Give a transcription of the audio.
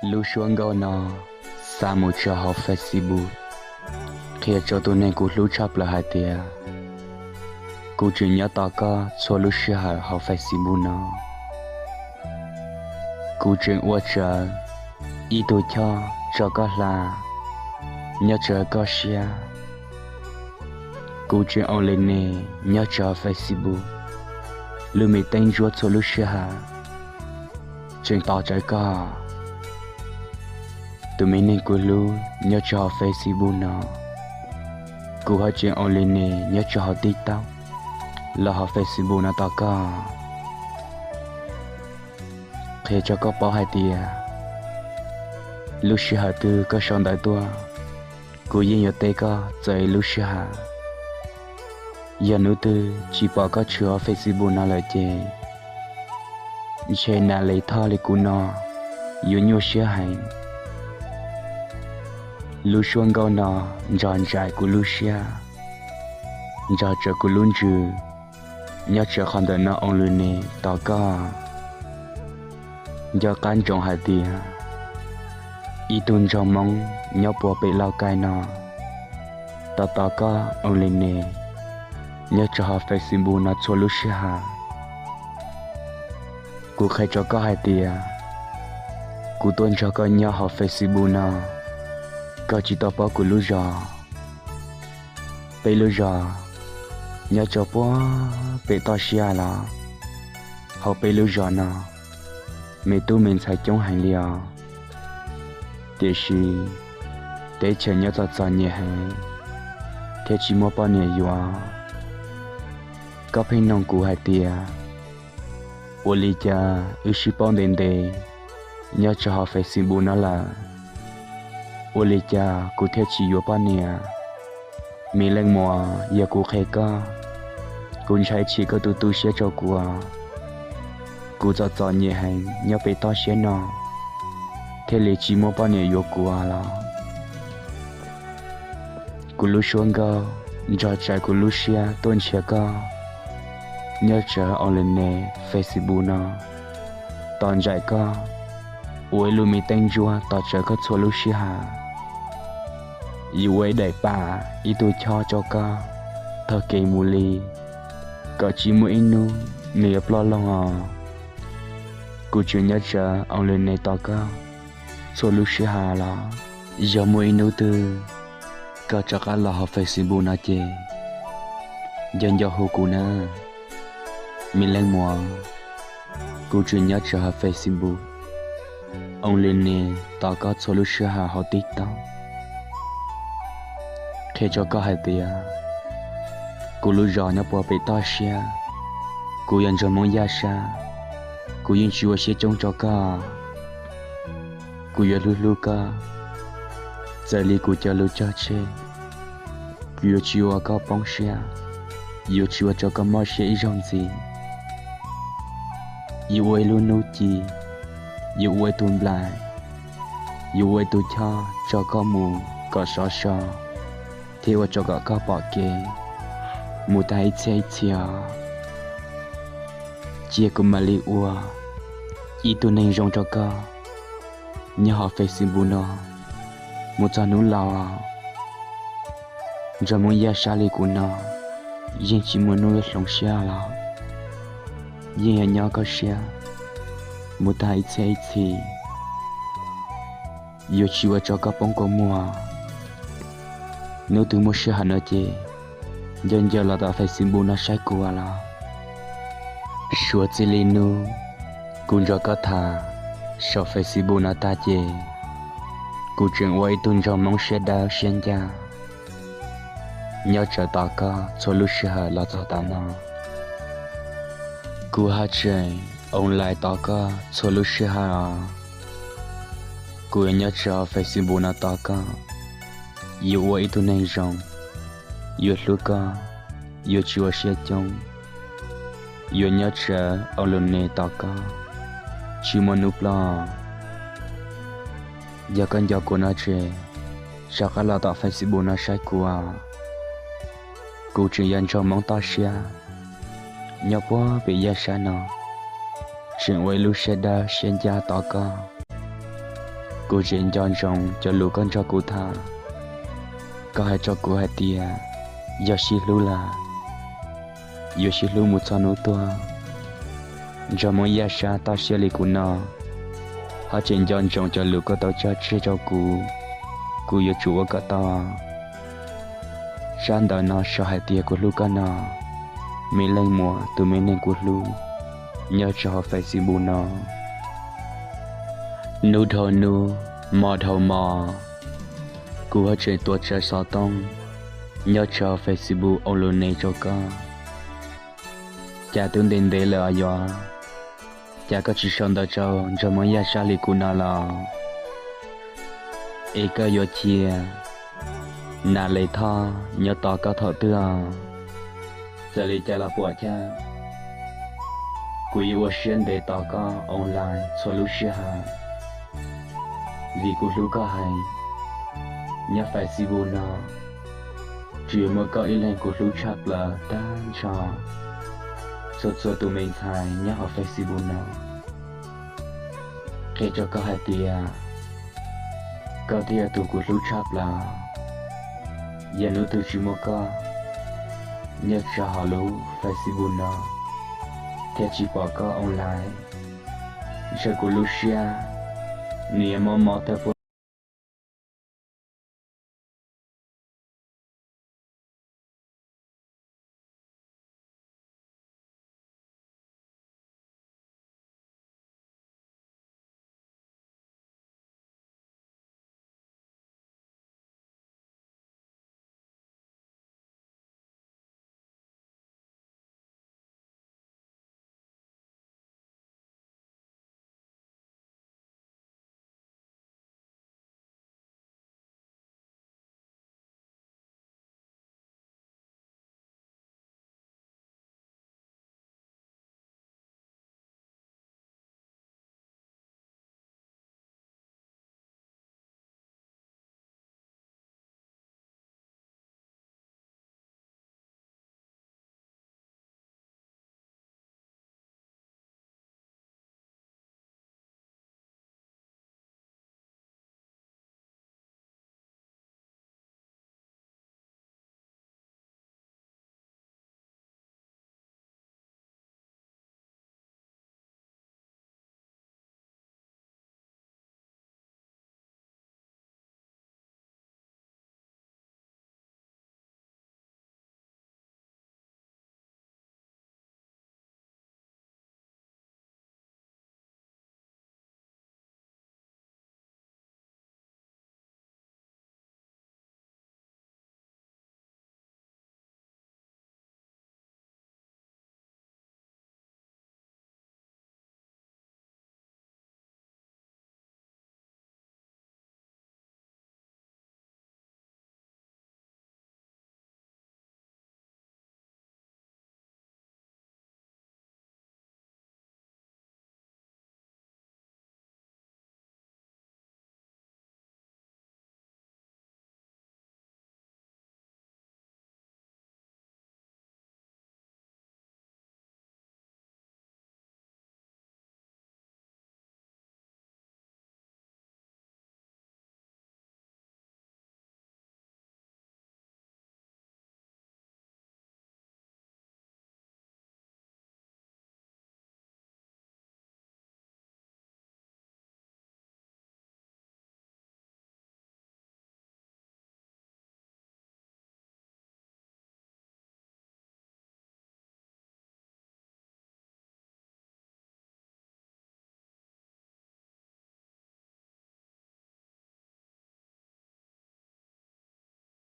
Lub suab nkauj no xa mus tso hauv Facebook, qhia rau tus neeg kuv hlub tshaj plaws hais tias kuv tseem nyob tos koj txhua lub sij hawm hauv Facebook no. Kuv tseem ua tsawv ib tug choj tso koj hla nyob tsawv koj siab. Kuv tseem online nyob tsawv hauv Facebook, lub me teeb ntsuab txhua lub sij hawm tseem tos tsawv koj. Tus me neeg kuv hlub nyob tsawv hauv Facebook no, kuv ho tseem online nyob tsawv hauv TikTok los hauv Facebook no tos koj. Qhia rau koj paub hais tias lub sij hawm twg koj sau ntawv tuaj, kuv yeej yuav teb koj txawm lub sij hawm. Yog hnub twg tsis pom koj tshwm hauv Facebook no lawm ces ntshe nas les thoj li kuv no yuav nyuaj siab heev. Lub suab nkauj no nrog nraim kuv lub siab, nrog tsawv kuv lub ntsws, nyob tsawv qhov ntawm no online tos koj. Nco qab ntsoov hais tias ib tug nraug Hmoob nyob puag pem Lauj Kaim no tos tos koj online nyob tsawv hauv Facebook no txhua lub sij hawm. Kuv qhia rau koj hais tias kuv tuaj nrog koj nyob hauv Facebook no, koj tsis tau paub kuv lub zos. Peb lub zos nyob rau puag pem toj siab los. Hauv peb lub zos no me tub me ntxhais coob heev li os, tiam sis teb chaws nyob txom txom nyem heev thiab tsis muaj poj niam yuav. Koj pheej noog kuv hais tias ua li cas wb sib paub ntev ntev nyob tsawv hauv Facebook no lawm, ua li cas kuv thiaj tsis yuav poj niam? Me leej muam, yog kuv qhia koj, kuv ntshai tsam koj tu tu siab rau kuv. Kuv txom txom nyem heev nyob pem toj siab no thiaj li tsis muaj poj niam yuav kuv los. Kuv lub suab nkauj nrog tsawv kuv lub siab tuaj nrhiav koj nyob tsawv online Facebook no, tos nraim koj ua ib lub me teeb ntsuab tos tsawv koj txhua lub sij hawm. Yuav ua ib daim pam ib tug choj rau koj taug kev mus li, kom tsis muaj ib hnub nws yuav ploj loo os. Kuv tseem nyob tsawv online tos koj txhua lub sij hawm los. Yog muaj ib hnub twg koj rov qab los hauv Facebook no ces nco nco hu kuv na. Me leej muam, kuv tseem nyob tsawv hauv Facebook online tos koj txhua lub sij hawm hauv TikTok. Qhia rau koj hais tias kuv lub zos nyob puag pem toj siab, kuv yog nraug Hmoob Yaj Sab, kuv yeej tsis ua siab coob rau koj. Kuv yuav hlub hlub koj, txawm li kuv cov lus cog tseg, kuv yuav tsis ua koj poob siab, yuav tsis ua rau koj mob siab ib zaug ntxiv. Yuav ua ib lub hnub ci, yuav ua ib tug nplaim, yuav ua ib tug choj tso koj mus kom sov so, thiab ua rau kom koj pom kev mus tag ib txhiab ib txhis os. Cia kuv mam li ua ib tug neeg zoo rau koj nyob hauv Facebook no mus txog hnub laus. Nraug Hmoob Yaj Sab li kuv no yeej tsis muaj hnub yuav hloov siab los, yeej yog nyob koj siab mus tag ib txhiab ib txhis. Yuav tsis ua rau koj poob kua muag. Hnub twg muaj sij hawm no ces nco nco los tom Facebook no saib kuv los. Suav txij li hnub kuv nrog koj tham saum Facebook no tag ces kuv tseem ua ib tug nraug Hmoob siab dawb siab ncaj nyob tsawv tos koj txhua lub sij hawm los txog tav no. Kuv haj tseem online tos koj txhua lub sij hawm os. Kuv yuav nyob tsawv Facebook no tos koj, yuav ua ib tug neeg zoo, yuav hlub koj, yuav tsis ua siab coob, yuav nyob tsawv online tos koj tsis muaj hnub ploj. Yog koj nco kuv no ces rov qab los tom Facebook no saib kuv os. Kuv tseem yog nraug Hmoob toj siab nyob puag pem Yaj Sab no, tseem ua ib lub siab dawb siab ncaj tos koj. Kuv tseem nco ntsoov cov lus koj nrog kuv tham. Koj hais rau kuv hais tias, yog sib hlub lawm, yuav sib hlub mus txog hnub tuag. Nrog Hmoob Yaj Sab toj siab li kuv no, ho tseem nco ntsoov cov lus koj tau tso tseg rau kuv, kuv yuav tsum ua kom tau. Tsab ntawv no sau hais tias kuv hlub koj no, me leej muam tus me neeg kuv hlub, nyob rau hauv Facebook no. Hnub dhau hnub, hmo dhau hmo, kuv ho tseem tuav tsawv xov tooj nyob rau hauv Facebook ua lus ne rau koj. Cas twb ntev ntev lawm os yuav, cas koj tsis sau ntawv rau nrog Hmoob Yaj Sab li kuv no los? Es koj yuav cia Nas Les Thoj nyob tos koj thaum twg os? Txawm li cas los puam chawj, kuv yuav ua siab ntev tos koj online txhua lub sij hawm, vim kuv hlub koj heev. Nyob Facebook no, tsuas yuav muaj koj ib leeg kuv hlub tshaj plaws tag nrho txhua txhua tus me ntxhais nyob hauv Facebook no. Qhia rau koj hais tias, koj thiaj yog tus kuv hlub tshaj plaws. Yog hnub twg tsis muaj koj nyob rau hauv lub Facebook no, thiab tsis pom koj online, ntshe kuv lub siab nws yuav mob mob tawg puag.